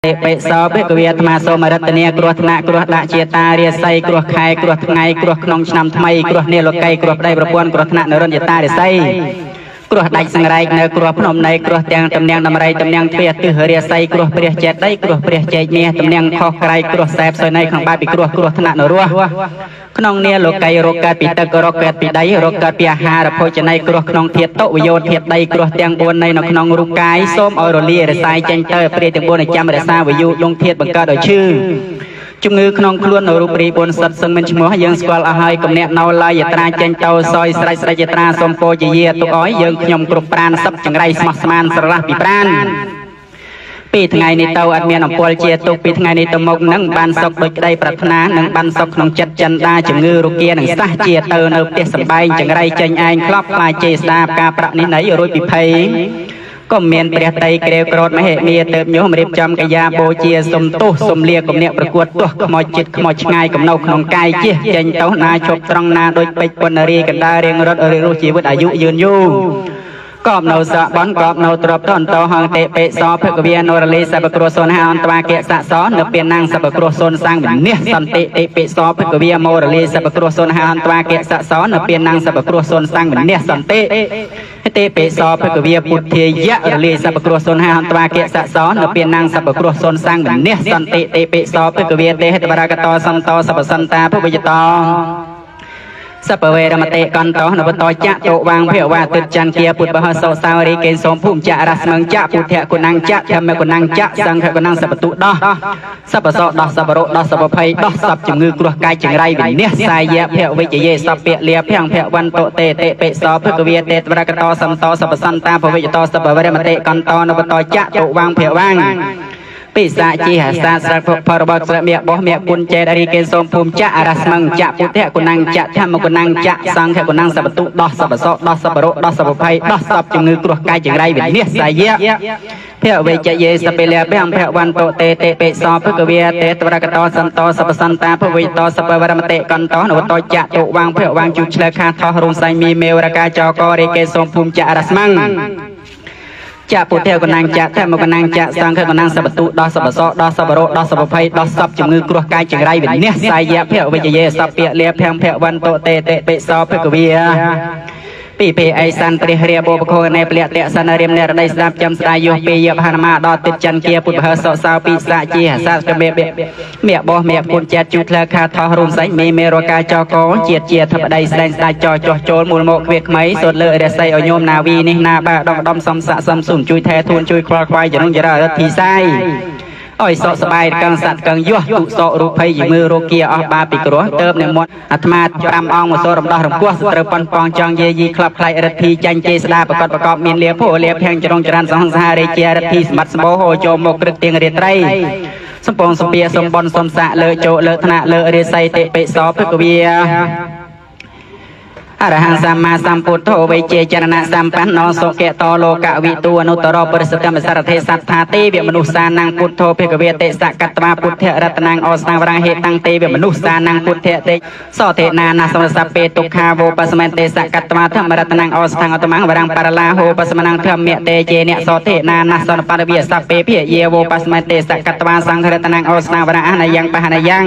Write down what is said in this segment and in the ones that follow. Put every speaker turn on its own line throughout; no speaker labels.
តិបិសោភិក្ខវេអាត្មាសូមរតនាគ្រោះថ្នាក់គ្រោះដាក់ជាតារាសីគ្រោះខែគ្រោះថ្ងៃគ្រោះក្នុងឆ្នាំថ្មីគ្រោះនាលោកីគ្រោះប្តីប្រពន្ធគ្រោះថ្នាក់នរិន្ទយតារាសីគ្រោះដាច់សង្រែកនៅគ្រោះភ្នំនៃគ្រោះទាំងតំណាងដំរីតំណាងទ្វាទិសរាសីគ្រោះព្រះចេតិយគ្រោះព្រះចេកមាសតំណាងខុសក្រៃគ្រោះសែបសុយនៃក្នុងបាយពីគ្រោះគ្រោះថ្នាក់នរោះក្នុងនាលោកីរោគកើតពីទឹករោគកើតពីដីរោគកើតពីអាហារភោជនីយគ្រោះក្នុងធាតុតុវយោធាតុដីគ្រោះទាំង4នៃនៅក្នុងរូបកាយសូមឲ្យរលាយរសាយចេញទៅព្រះទាំង4ចាំរក្សាវយុលងធាតុបង្កើតឲ្យឈឺជំងឺក្នុងខ្លួននៅរូបរាយ4សិតសឹងមិនឈ្មោះយើងស្គាល់អស់ហើយកំអ្នកនៅឡើយយត្រាចេញទៅសយស្រេចស្រេចយត្រាសូមពោជាយាទុកឲ្យយើងខ្ញុំគ្រប់ប្រានសឹកចង្រៃស្មោះស្មានស្រឡះពីប្រានពីថ្ងៃនេះទៅអត់មានអំពលជាទុកពីថ្ងៃនេះទៅមុខនឹងបានសុខដោយក្តីប្រាថ្នានឹងបានសុខក្នុងចិត្តចិន្តាជំងឺរោគានឹងសះជាទៅនៅផ្ទះសំបែងចង្រៃចេញឯងក្លប់ខ្លាចជេរស្ដាបការប្រាក់នេះណីរួចពីភ័យក៏មានព្រះតីក្រេវក្រោតមហិមាទៅញោមរៀបចំកាយាបូជាសុំទោសសុំលាគំនាក់ប្រកួតទោះខ្មោចចិត្តខ្មោចឆ្ងាយកំណៅក្នុងកាយជះចេញទៅណាជប់ត្រង់ណាដូចពេជ្រពណ្ណរីកណ្ដាលរៀងរត់រិរស់ជីវិតអាយុយឺនយូរកបនៅសបនកបនៅទ្របតន្តហង្តិបិសោភគវានរលីសពគ្រោះសូនហាអន្តវាគៈសសនៅពៀនណាងសពគ្រោះសូនសាងវិនិច្ឆសន្តិតិបិសោភគវាមរលីសពគ្រោះសូនហាអន្តវាគៈសសនៅពៀនណាងសពគ្រោះសូនសាងវិនិច្ឆសន្តិតិបិសោភគវាពុទ្ធាយៈរលីសពគ្រោះសូនហាអន្តវាគៈសសនៅពៀនណាងសពគ្រោះសូនសាងវិនិច្ឆសន្តិតិបិសោភគវាទេហិតបរកតសន្តោសពសន្តាភវិយតោសពវេរមតិកន្តោនវតចៈតុវាងភវៈទិចន្ទាពុទ្ធបហសោសាវរីកេសូមភូមិចៈរស្មងចៈពុទ្ធៈគុណងចៈធម្មគុណងចៈសង្ឃគុណងសពតុដោះសពសោដោះសពរោដោះសពភ័យដោះសពជំងឺគ្រោះកាយចង្រៃវិនិច្ឆសាយៈភវិជយេសពៈលាភំភវន្តតេតិបិសោភគវាទេតវរកតោសន្តោសពសន្តាភវិយតោសពវេរមតិកន្តោនវតចៈតុវាងភវាងពិសាជាហសាស្រភរបស្រមៈបោះមៈគុណចេតរីកេសូមភូមិចៈរស្មងចៈពុទ្ធៈគុណងចៈធម្មគុណងចៈសង្ឃគុណងសពតុដោះសពសោដោះសពរោដោះសពភ័យដោះសពជំងឺគ្រោះកាយចង្រៃវិនិច្ឆ័យៈភវេចយេសពិលាភំភវន្តតេតិបិសោភគវាទេតវរកតោសន្តោសពសន្តាភវិតោសពវរមតិកន្តោនវតោចៈតុវាងភវាងជុឆ្លើខាថោះរុងសៃមីមេវរកាចករីកេសូមភូមិចៈរស្មងចៈពុទ្ធៈកណាងចៈធម្មកណាងចៈសង្ឃកណាងសពតុដោះសពសោដោះសពរោដោះសពភ័យដោះសពជំងឺគ្រោះកាយចង្រៃវិនិច្ឆ័យៈភវិជយេសពៈលាភំភវន្តតេតិបិសោភគវាពីភេអេសានព្រះរាបោបខោណេពលៈតៈសនរៀមអ្នករដីស្ដាប់ចាំស្ដាយយោពីយបហនុមាដល់ទិចន្ទគាពុទ្ធបហសោសោពិសាជាសាស្កមេបមេបោះមេគុណចាត់ជូថ្លើខាថោះរួមសៃមេមេរកាចកជាតិជាធបដីស្ដែងស្ដាយចចោះចូលមូលមកខ្វៀខ្មៃសូត្រលើរស័យឲ្យញោមណាវីនេះណាបាដងដំសំសាក់សំសុំជួយថែធួនជួយខ្វល់ខ្វាយចរុងចររិទ្ធីសាយអយសក់សបាយកឹងសត្វកឹងយោះទុសក់រូបភ័យជំងឺរោគាអស់បាពីគ្រោះទៅនិមន្តអាត្មា5អង្គមកសូរំដោះរំពោះសត្រូវប៉ុនប៉ងចង់យាយីក្លាប់ខ្លាយរិទ្ធីចាញ់ជេស្ដាប្រកបប្រកបមានលាភោលាភាំងចរុងចរានសង្សារាជារិទ្ធីសម្បត្តិសម្បូរហូរចូលមកក្រឹកទៀងរាត្រីសំពងសំពាសំបនសំសាក់លើជោលើថ្នាក់លើរាសីតិបិសោភគវាអរហង្គសម្មាសម្ពុទ្ធោវេជាចរណៈសម្បណ្ណោសុគតោលោកវិទូអនុត្តរោបរិសកម្មសារធេសត្ថាទេវមនុស្សសានងពុទ្ធោភគវតិសកត្វាពុទ្ធរតនងអស្តាវរងហេតាំងទេវមនុស្សសានងពុទ្ធតិសោទេណានាសមសពេទុក្ខាវោបសមន្តេសកត្វាធម្មរតនងអស្តាងអតមងវរងបរលាហោបសមនងធម្មតេជេនិសោទេណានាសនបរវិសពេភិយេវោបសមន្តេសកត្វាសង្ឃរតនងអស្តាវរងអនយ៉ាងបហនយ៉ាង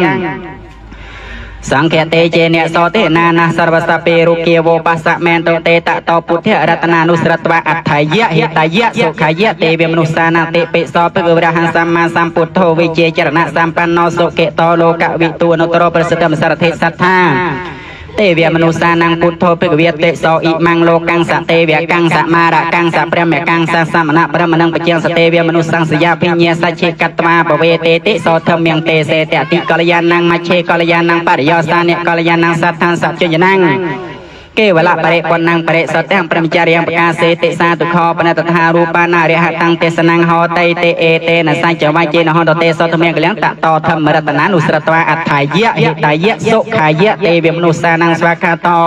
សង្ឃតេចេនិសោទេណានាសរវសពេរុគាវោបសមេនតតេតតោពុទ្ធរតនានុស្រតវអដ្ឋយៈហិតយៈសុខយៈទេវមនុស្សសានតិបិសោភគវរហង្គសម្មាសម្ពុទ្ធោវិជាចរណៈសម្បណ្ណោសុគតោលោកវិទូអនុត្តរោប្រសិទ្ធមសារធិសត្ថាទេវមនុស្សសានងពុទ្ធោភគវតិសោអ៊ីម៉ាំងលោកੰសទេវកੰសមារកੰសព្រមកੰសសមណៈព្រមនឹងបជាងសទេវមនុស្សសង្សយាភិញ្ញាសច្ឆេកត្វាបវេទេតិសោធម្មងទេសេតតិកល្យាណងមច្ឆេកល្យាណងបរិយោសានិកល្យាណងសត្ថានសច្ចញ្ញណងគេវលបរិបណ្ណងបរិសតੰព្រមចារិយបកាសេតិសាទុខោបណតថារូបានារិហតាំងទេសនងហោតៃតេអេតេនសច្ចវច្ចេនហន្តទេសោធមកលៀងតតធម្មរតនានុស្រតវាអដ្ឋយៈហិតយៈសុខាយៈទេវមនុស្សសានងស្វាខាតោ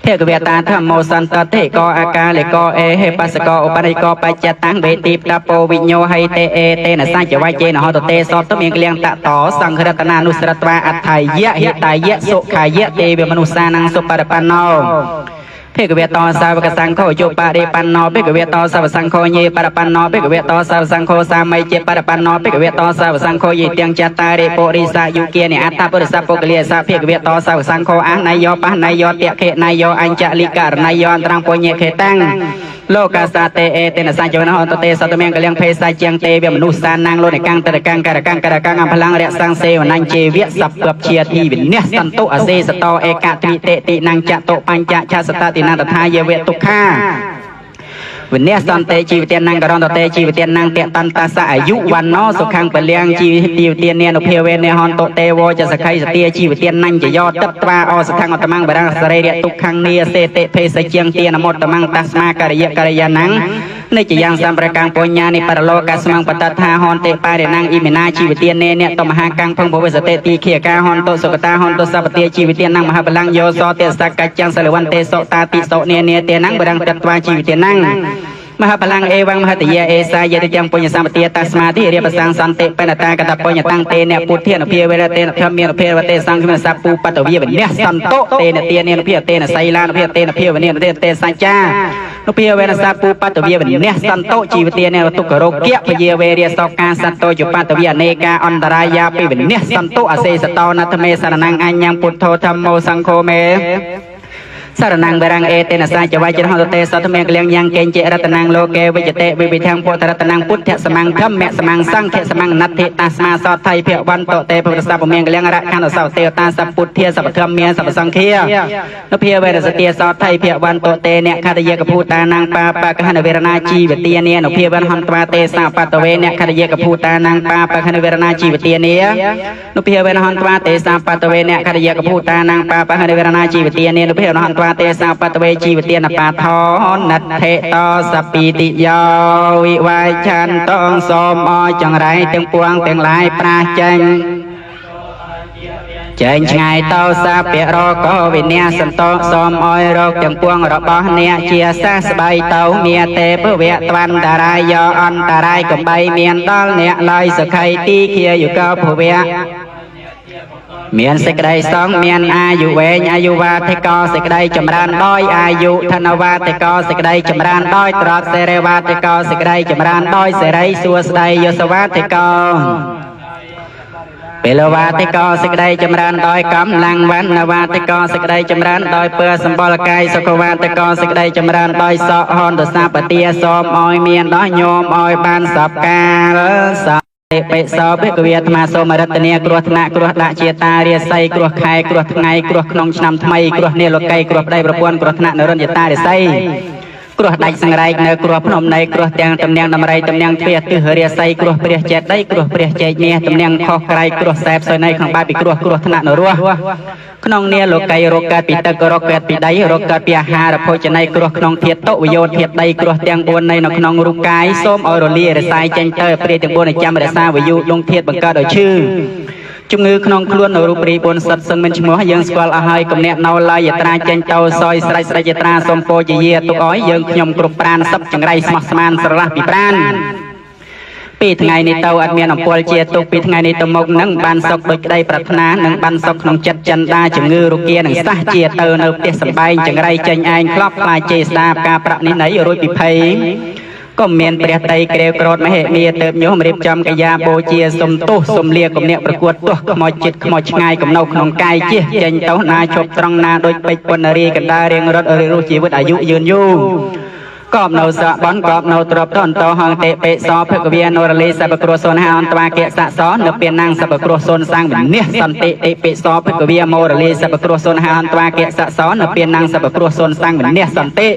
ភគវតាធម្មោសន្តតិកោអាកាលេកោអេហេបសកោឧបនិកោបច្ចតាំងវេទីផ្តពោវិញោហៃតេអេតេនសច្ចវច្ចេនហន្តទេសោធមកលៀងតតសង្ឃរតនានុស្រតវាអដ្ឋយៈហិតយៈសុខាយៈទេវមនុស្សសានងសុបរបណ្ណោ ភិក្ខវេតោសាវកសង្ឃោយុបរិបណ្ណោភិក្ខវេតោសាវសង្ឃោញេបរបណ្ណោភិក្ខវេតោសាវសង្ឃោសាមីជាបរបណ្ណោភិក្ខវេតោសាវសង្ឃោយិទាំងចតារិពុរិសាយុគានិអត្តពុរិសពុគលាសាភិក្ខវេតោសាវសង្ឃោអណៃយោបណៃយោតិខេណៃយោអញ្ចលិករណៃយោអន្តរងពុញ្ញខេតាំងលោកសាតេអេតេនសញ្ចវនហន្តទេសតមង្គលៀងភេសាជាងទេវមនុស្សសានាងលោកនិកាំងតរកាំងករកាំងករកាំងអំផលាំងរៈសង្សេវនញ្ជេវៈសពពជាធីវិនះសន្តុអសេសតោឯកទ្វិតិតិនងចតុបញ្ចឆសតតិនតថាយវៈទុក្ខាវិនះសន្តិជីវទានងករន្តតេជីវទានងតតន្តសៈអាយុវណ្ណោសុខੰពលៀងជីវទានានុភាវេនេហន្តតេវចសខៃសទាជីវទានញ្ញយោតត្វាអសថងអតមងបរងសរីរៈទុក្ខងនីសេតិភេសជាងទានមតមងតាស្មាករិយករិយានងនិច្ចយ៉ាងសម្ប្រកាំងបញ្ញានិបរលោកស្មងបតថាហន្តេបរិណងអ៊ីមិណាជីវទានេអ្នកតមហាកាំងភងភវសតិទីខិកាហន្តសុកតាហន្តសពទាជីវទានងមហាបលាំងយោសតិសកច្ចាំងសលវន្តេសុតាតិសុនេនេទេនងបរងតត្វាជីវទានងមហាបលាំងអេវងមហតយាអេសាយតិយ៉ាងពុញ្ញសម្បទាតាស្មាធិរិបសੰសន្តិបនតាកតពុញ្ញតាំងទេអ្នកពុទ្ធានុភាវេរទេនធម្មានុភាវទេសង្ឃមសពូបតវិវិនះសន្តុទេនទានានុភាទេនសីលានុភាទេនភាវនានុទេសច្ចានុភាវេនសពូបតវិវិនះសន្តុជីវទានេទុក្ខរោគៈពយាវេរិសោកាសតោជបតវិអនេកាអន្តរាយាពិវិនះសន្តុអសេសតោនថមេសរណងអញ្ញងពុទ្ធោធម្មោសង្ឃោមេសារណងបរងអេតេនសាចវចរហន្តទេសតមង្គលៀងយ៉ាងកេងជារតនងលោកេវិជតិវិវិធាំងពុទ្ធរតនងពុទ្ធសមងធម្មសមងសង្ឃសមងណដ្ឋិតាស្មាសថៃភវន្តតេពរសពមង្គលៀងរខណ្ឌសោទេតាសពុទ្ធាសពធម្មាសពសង្ឃានភាវេរសទាសថៃភវន្តតេអ្នកខតយកភូតានងបាបកហនវេរណាជីវទានានភាវនហន្តវាទេសបតវេអ្នកខតយកភូតានងបាបកហនវេរណាជីវទានានភាវេនហន្តវាទេសបតវេអ្នកខតយកភូតានងបាបកហនវេរណាជីវទានានភាវនហន្តទេសាបតវេជីវទានបាថនដ្ឋិតសពីតិយោវិវាយឆន្ទងសូមអចង្រៃទាំងពួងទាំងឡាយប្រាសចេញចេញឆ្ងាយតោសាពរកោវិនះសន្តោសូមអោយរោគទាំងពួងរបស់អ្នកជាសះស្បៃតោមេទេភវៈត្វន្តរាយអន្តរាយកំបីមានដល់អ្នកឡើយសុខៃទីខាយុកោភវៈមានសេចក្តីសង្ឃមានអាយុវែងអាយុវាធិកោសេចក្តីចម្រើនដោយអាយុធនវាធិកោសេចក្តីចម្រើនដោយទ្រព្យសេរីវាធិកោសេចក្តីចម្រើនដោយសេរីសួស្តីយសវាធិកោពលវាធិកោសេចក្តីចម្រើនដោយកម្លាំងវណ្ណវាធិកោសេចក្តីចម្រើនដោយពើសម្បុរកាយសុខវាធិកោសេចក្តីចម្រើនដោយសក់ហន្តសាបទាសូមឲ្យមានដល់ញោមឲ្យបានសពកាលសបិសោភិក្ខវេអាត្មាសូមរតនាគ្រោះថ្នាក់គ្រោះដាក់ជាតារាសីគ្រោះខែគ្រោះថ្ងៃគ្រោះក្នុងឆ្នាំថ្មីគ្រោះនាលោកីគ្រោះប្តីប្រពន្ធគ្រោះថ្នាក់នរិន្ទតារាសីគ្រោះដាច់សង្រែកនៅគ្រោះភ្នំនៃគ្រោះទាំងតំណាងដំរីតំណាងទ្វាទិសរាសីគ្រោះព្រះចេតិយគ្រោះព្រះចេកមាសតំណាងខុសក្រៃគ្រោះសែបសុយនៃក្នុងបាយពីគ្រោះគ្រោះថ្នាក់នរោះក្នុងនាលោកីរោគកើតពីទឹករោគកើតពីដីរោគកើតពីអាហារភោជនីយគ្រោះក្នុងធាតុតុវយោធាតុដីគ្រោះទាំង4នៃនៅក្នុងរូបកាយសូមឲ្យរលាយរសាយចេញទៅព្រះទាំង4ចាំរសាវយុលងធាតុបង្កើតឲ្យឈឺជំងឺក្នុងខ្លួននៅរូបរាយ4សិតសឹងមិនឈ្មោះយើងស្គាល់អស់ហើយគំនាក់នៅឡើយយត្រាចេញទៅសយស្រេចស្រេចយត្រាសូមពោជាយាទុកឲ្យយើងខ្ញុំគ្រប់ប្រានសឹកចង្រៃស្មោះស្មានស្រឡះពីប្រានពីថ្ងៃនេះទៅអត់មានអំពលជាទុកពីថ្ងៃនេះទៅមុខនឹងបានសុខដោយក្តីប្រាថ្នានឹងបានសុខក្នុងចិត្តចិន្តាជំងឺរោគានឹងសះជាទៅនៅផ្ទះសម្បែងចង្រៃចេញឯងក្លប់ខ្លាចជេរស្ដាបការប្រាក់នេះណីរួចពីភ័យក៏មានព្រះតីក្រេវក្រោតមហិមាទៅញោមរៀបចំកាយាបូជាសុំទោសសុំលាគំនាក់ប្រកួតទោះខ្មោចចិត្តខ្មោចឆ្ងាយកំណៅក្នុងកាយជះចេញទៅណាជប់ត្រង់ណាដូចពេជ្រពណ្ណរីកណ្ដាលរៀងរត់រស់ជីវិតអាយុយឺនយូរកបនៅសបនកបនៅទ្របតន្តហងតិបិសោភគវានរលីសពគ្រោះសូនហាអន្តវាគៈសសនៅពណាំងសពគ្រោះសូនសាងវិនិសន្តិតិបិសោភគវាមរលីសពគ្រោះសូនហាអន្តវាគៈសសនៅពណាំងសពគ្រោះសូនសាងវិនិសន្តិ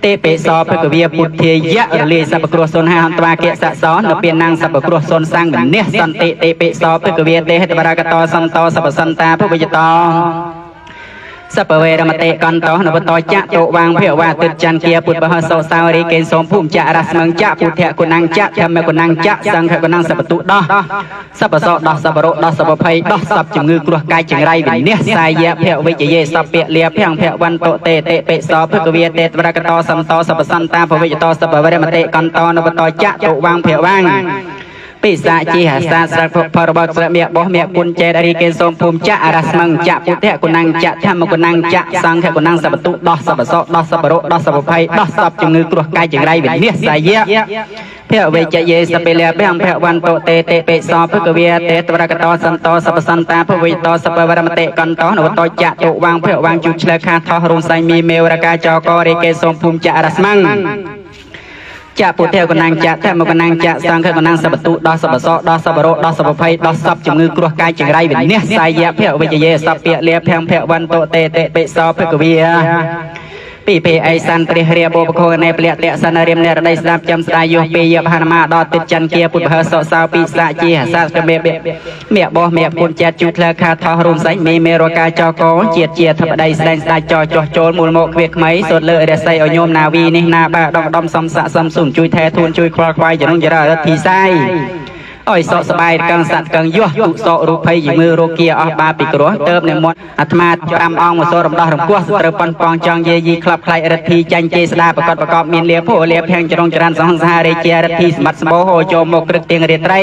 តិបិសោភគវាពុទ្ធាយៈរលីសពគ្រោះសូនហាអន្តវាគៈសសនៅពណាំងសពគ្រោះសូនសាងវិនិសន្តិតិបិសោភគវាទេហេតបរកតសន្តោសពសន្តាភវិយតោសពវេរមតិកន្តោនវតចៈតុវាងភវៈទិចន្ទាពុទ្ធបហសោសាវរីកេសូមភូមិចៈរស្មងចៈពុទ្ធគុណងចៈធម្មគុណងចៈសង្ឃគុណងសពតុដោះសពសោដោះសពរោដោះសពភ័យដោះសពជំងឺគ្រោះកាយចង្រៃវិនិច្ឆ័យយៈភវិជយេសពៈលាភំភវន្តតេតិបិសោភគវាទេតវរកតោសន្តោសពសន្តាភវិជតោសពវេរមតិកន្តោនវតចៈតុវាងភវាង ពិសាជាហសាស្រភរបស់ស្រមៈបោះមៈគុណចេតរីកេសូមភូមិចៈរស្មងចៈពុទ្ធៈគុណងចៈធម្មគុណងចៈសង្ឃគុណងសពតុដោះសពសោដោះសពរោដោះសពភ័យដោះសពជំងឺគ្រោះកាយចង្រៃវិនិច្ឆ័យភវេចយេសពិលាភំភវន្តតេតិបិសោភគវេតេតវរកតសន្តសពសន្តាភវិតសពវរមតិកន្តនវតចៈតុវាងភវាងជុឆ្លើខាថោះរុងសៃមីមេវរកាចករិកេសូមភូមិចៈរស្មងចៈពុទ្ធកណាងចៈធម្មកណាងចៈសង្ឃកណាងសពតុដោះសពសោដោះសពរោដោះសពភ័យដោះសពជំងឺគ្រោះកាយចង្រៃវិនិច្ឆ័យភវេចយេសពលាភំភវន្តតេតិបិសោភគវេពីភេអីសន្ព្រះរាបោបខោណេពលៈតសនរៀមនេរដីស្ដាប់ចាំស្ដាយយោពីយបហនមាដល់ទឹកចន្ទគាពុទ្ធបហសសោពិសាជាសាស្កមេបមេបោះមេគុណចិត្តជូថ្លើខាថោះរួមសៃមេមេរកាចកជាតិជាធបដីស្ដែងស្ដាច់ចចោះចូលមូលមកខ្វៀខ្មៃសូត្រលើរស័យឲ្យញោមណាវីនេះណាបាដងដំសំសាក់សំសុំជួយថែធួនជួយខ្វល់ខ្វាយចនុងចររិទ្ធីសាយអយសក់សបាយកងសត្វកងយោះទុសក់រូបភ័យជំងឺរោគាអស់បាពីគ្រោះទៅនិមន្តអាត្មា5អង្គមកសូរំដោះរំពោះសត្រូវប៉ុនប៉ងចង់យាយីក្លាប់ខ្លាយរិទ្ធីចាញ់ជេស្ដាប្រកបប្រកបមានលាភោលាភាំងចរងចរានសហសហរាជារិទ្ធីសម្បត្តិសម្បោហោចូលមកក្រឹកទៀងរាត្រី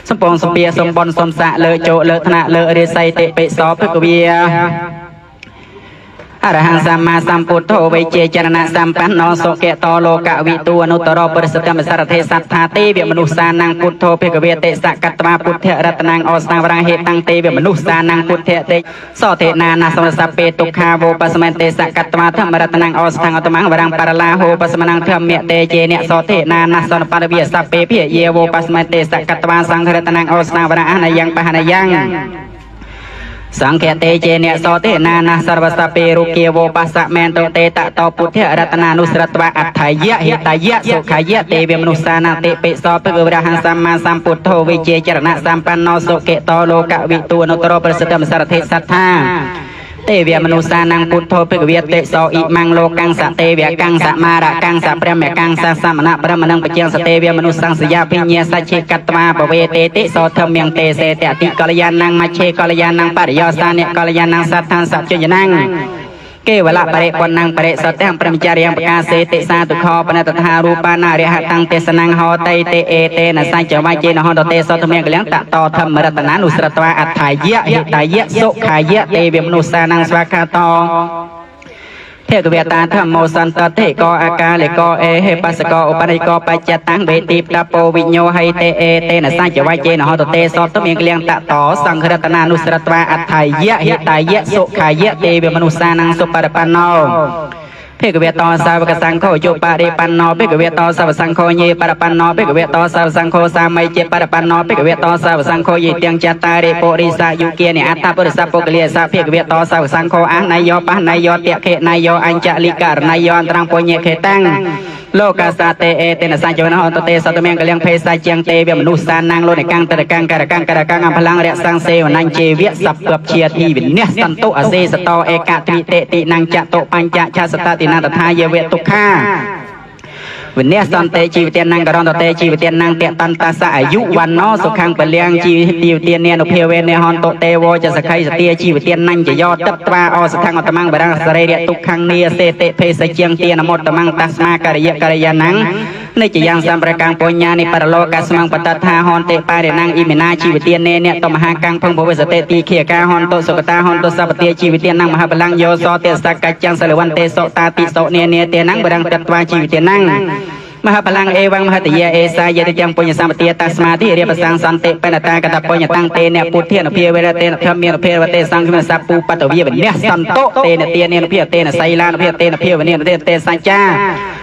សំពងសំពាសំបនសំសាក់លើជោលើថ្នាក់លើរាសីតិបិសោភគវាអរហង្គសម្មាសម្ពុទ្ធោវេជាចរណៈសម្បណ្ណោសុគតោលោកវិទូអនុត្តរោបរិសតមសារធេសត្ថាទេវមនុស្សានងពុទ្ធោភិក្ខវេតិសកត្វាពុទ្ធរតនងអស្តាវរងហេតាំងទេវមនុស្សានងពុទ្ធតិសោទេណានាសមសពេទុក្ខាវោបសមន្តេសកត្វាធម្មរតនងអស្តាងអតមងវរងបរលាហោបសមនងធម្មតេចេនិសោទេណានាសនបរវិសពេភិយេវោបសមន្តេសកត្វាសង្ឃរតនងអស្តាវរងអនយ៉ាងបហនយ៉ាងសង្ឃតេចេនិសោទេណានាសរវសពេរុគាវោបសមេនតតេតតោពុទ្ធរតនានុស្រត្វាអដ្ឋយៈហិតយៈសុខយៈទេវមនុស្សានតិបិសោភគវរហង្គសម្មាសម្ពុទ្ធោវិជាចរណៈសម្បណ្ណោសុគតោលោកវិទូអនុត្តរោប្រសិទ្ធមសារធិសត្ថាទេវមនុស្សានងពុទ្ធោភិក្ខវតិសោអ៊ីម៉ាំងលោកੰសទេវកੰសមារកੰសព្រមកੰសសមណៈព្រមនឹងបជាងសទេវមនុស្សង្សយាភិញ្ញាសច្ឆេកត្វាបវេទេតិសោធម្មងទេសេតតិកល្យាណងមច្ឆេកល្យាណងបរិយោសានិកល្យាណងសត្ថានសច្ចញ្ញណងគេវលបរិបណ្ណងបរិសតំព្រមចារិយបកាសេតិសាទុខោបណតថារូបានារិហតាំងទេសនងហោតៃទេអេទេនសច្ចវចេនហន្តទេសតមៀងកលៀងតតធម្មរតនានុស្រត្វាអដ្ឋយៈហិតយៈសុខាយៈទេវមនុស្សានងស្វាខាតោភគវតាធម្មោសន្តតិកោអាកាលេកោអេហេបសកោឧបនិកោបច្ចតាំងវេទីផ្តពោវិញោហៃតេអេទេនសច្ចវចេនហន្តទេសតមៀងកលៀងតតសង្ឃរតនានុស្រត្វាអដ្ឋយៈហិតយៈសុខាយៈទេវមនុស្សានងសុបរបណ្ណោភិក្ខវតោសាវកសង្ឃោយុបរិបណ្ណោភិក្ខវតោសាវសង្ឃោញេបរបណ្ណោភិក្ខវតោសាវសង្ឃោសាមីជាបរបណ្ណោភិក្ខវតោសាវសង្ឃោយិទាំងចតារិពុរិសាយុគានិអត្តពុរិសពុគលាសាភិក្ខវតោសាវសង្ឃោអណយយោបណយយោតិខេណយយោអញ្ចលិករណយយោអន្តរងពុញ្ញខេតាំងលោកសាតេអេទេនសញ្ចវនអន្តទេសតមៀងកលៀងភេសាជាងទេវមនុស្សសានាងលោកនិកាំងតរកាំងករកាំងករកាំងអំផលាំងរសង្សេវនញ្ជេវៈសពពជាធីវិនិសន្តុអសេសតោឯកទ្វិតិតិនងចតុបញ្ចឆសតតិនតថាយវៈទុក្ខាវិនសន្តិជីវទានងករន្តតេជីវទានងតតន្តសៈអាយុវណ្ណោសុខੰពលៀងជីវទានានុភាវេនេហន្តតេវចសខៃសទាជីវទានញ្ញយោតត្វាអសខੰអតមੰបរងសរីរៈទុក្ខੰនីសេតិភេសជាងទានមតមੰតស្មាករិយករិយានੰនិច្ចយ៉ាងសម្ប្រកាំងបញ្ញានិបរលោកស្មងបតថាហន្តេបរិណងអ៊ីមិណាជីវទានេអ្នកតមហាកាំងភងភវសតិទីខេកាហន្តសុកតាហន្តសពទាជីវទានងមហបលੰយោសទេសកច្ចាំងសលវន្តេសោតាតិសោនេនេទេនងបរងតត្វាជីវទានងមហបលੰអេវងមហតយេអេសាយតិយ៉ាងពុញ្ញសម្បទាតាស្មាធិរិបសੰសន្តិបណតាកតពុញ្ញតាំងទេអ្នកពុទ្ធានុភាវេរទេធម្មានុភាវទេសង្ឃមសពូបតវិវិនសន្តោទេនទានានុភាទេនសីលានុភាទេនភាវនានុទេសច្ចា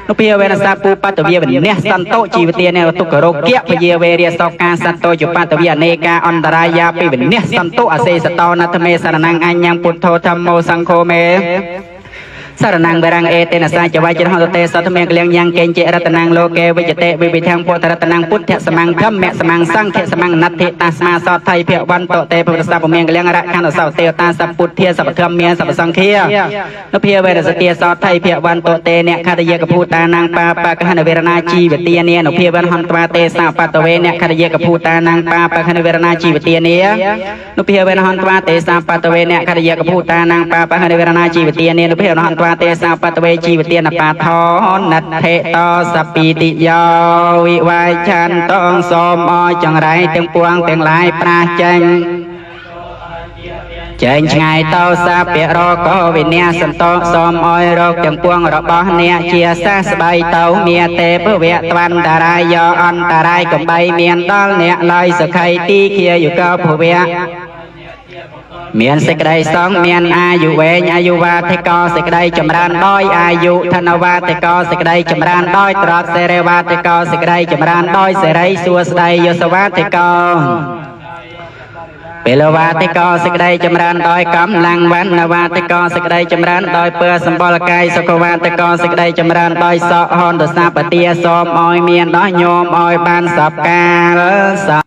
នុភាវេនសពូបតវិវិនសន្តោជីវទានេទុក្ខរោគៈពយាវេរិសោកាសន្តោជបតវិអនេកាអន្តរាយាពិវិនសន្តោអសេសតោនថមេសរណងអញ្ញងពុទ្ធោធម្មោសង្ឃោមេ សារណងវរងអេទេនសាចវចរហន្តទេសតមៀងកលៀងយ៉ាងកេងចេរតនងលោកេវិជតិវិវិធាំពុទ្ធរតនងពុទ្ធសមੰធម្មសមੰសង្ឃសមੰណដ្ឋិតាស្មាសថៃភវន្តតេពុទ្ធសពមៀងកលៀងរខណ្ឌសោទេតាសពុទ្ធាសពធម្មាសពសង្ឃានុភាវេរសទាសថៃភវន្តតេអ្នកខតយកភូតានងបាបកហនវេរណាជីវទានានុភាវនហន្តវាទេសាបតវេអ្នកខតយកភូតានងបាបកហនវេរណាជីវទានានុភាវេនហន្តវាទេសាបតវេអ្នកខតយកភូតានងបាបកហនវេរណាជីវទានានុភាវនហន្ត វាទេសោបតវេជីវទានបាថនដ្ឋិតសពីតិយោវិវាយឆន្ទងសូមអោយចង្រៃទាំងពួងទាំងឡាយប្រាសចេញចែងឆ្ងាយតោសាពរកោវិនាសន្តោសូមអោយរោគទាំងពួងរបស់អ្នកជាសះស្បើយទៅមាទេភវៈត្វន្តរាយអន្តរាយកំបីមានដល់អ្នកឡើយសុខីទីខាយុកោភវៈមានសេចក្តីសង្ឃមានអាយុវែងអាយុវាធិកោសេចក្តីចម្រើនដោយអាយុធនវាធិកោសេចក្តីចម្រើនដោយទ្រព្យសេរីវាធិកោសេចក្តីចម្រើនដោយសេរីសួស្តីយសវាធិកោ ពលវាតិកោសេចក្តីចម្រើនដោយកម្លាំងវណ្ណវាតិកោសេចក្តីចម្រើនដោយពើសម្បុរកាយសុខវាតិកោសេចក្តីចម្រើនដោយសក់ហន្តសាបទាសូមឲ្យមានដល់ញោមឲ្យបានសពកាលស